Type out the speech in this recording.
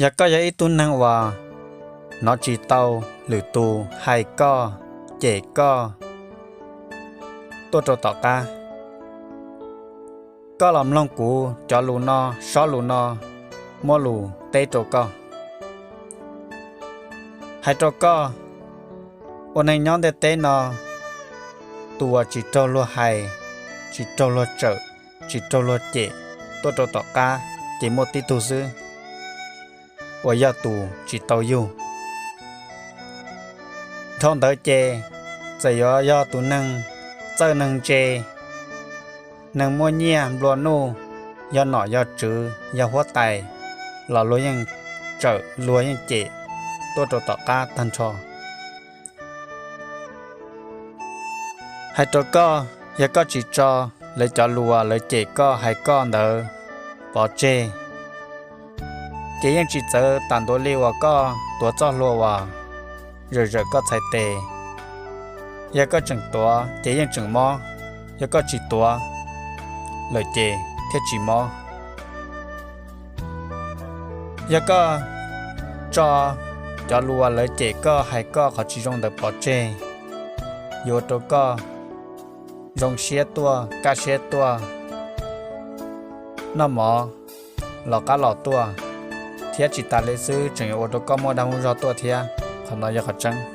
Yog koj yog ib tug neeg uas hnov tsis tau lwm tus hais koj, cem koj tuaj rau tom qab, koj los mloog kuv cov lus no, sob lus no muab lus teb rau koj. Hais rau koj, ua neeg nyob ntiaj teb no, tus uas tsis raug luag hais, tsis raug luag tsawm, tsis raug luag cem tuaj rau tom qab ces muaj tib tug xwb, uas yog tus tsis tau yug. Dhau ntawd ces txawm yuav yog tus neeg txawj neeg ntse, neeg muaj nyiaj nplua nuj, yog nom yog tswv yog huab tais, los luag yeej tsawm luag yeej cem tuaj rau tom qab tag nrho. Hais rau koj, yog koj tsis tso lawv cov lus uas lawv cem koj hais koj ntawd pov tseg, ces yeej tsis txawv tas ntuav li uas koj tuav txoj hlua uas zawm zawm koj txhais tes. Yog koj tseem tuav ces yeej tseem mob, yog koj tsis tuav lawm ces thiaj tsis mob. Yog koj tso cov lus uas lawv cem koj hais koj qhov tsis zoo ntawd pov tseg, yuav ua rau koj zoo siab tuaj, kaj siab tuaj, noj mov los qab los tuaj, thiab tsis tas li xwb tseem yuav ua rau koj muaj dag muaj zog tuaj thiab. Qhov no yog qhov tseeb.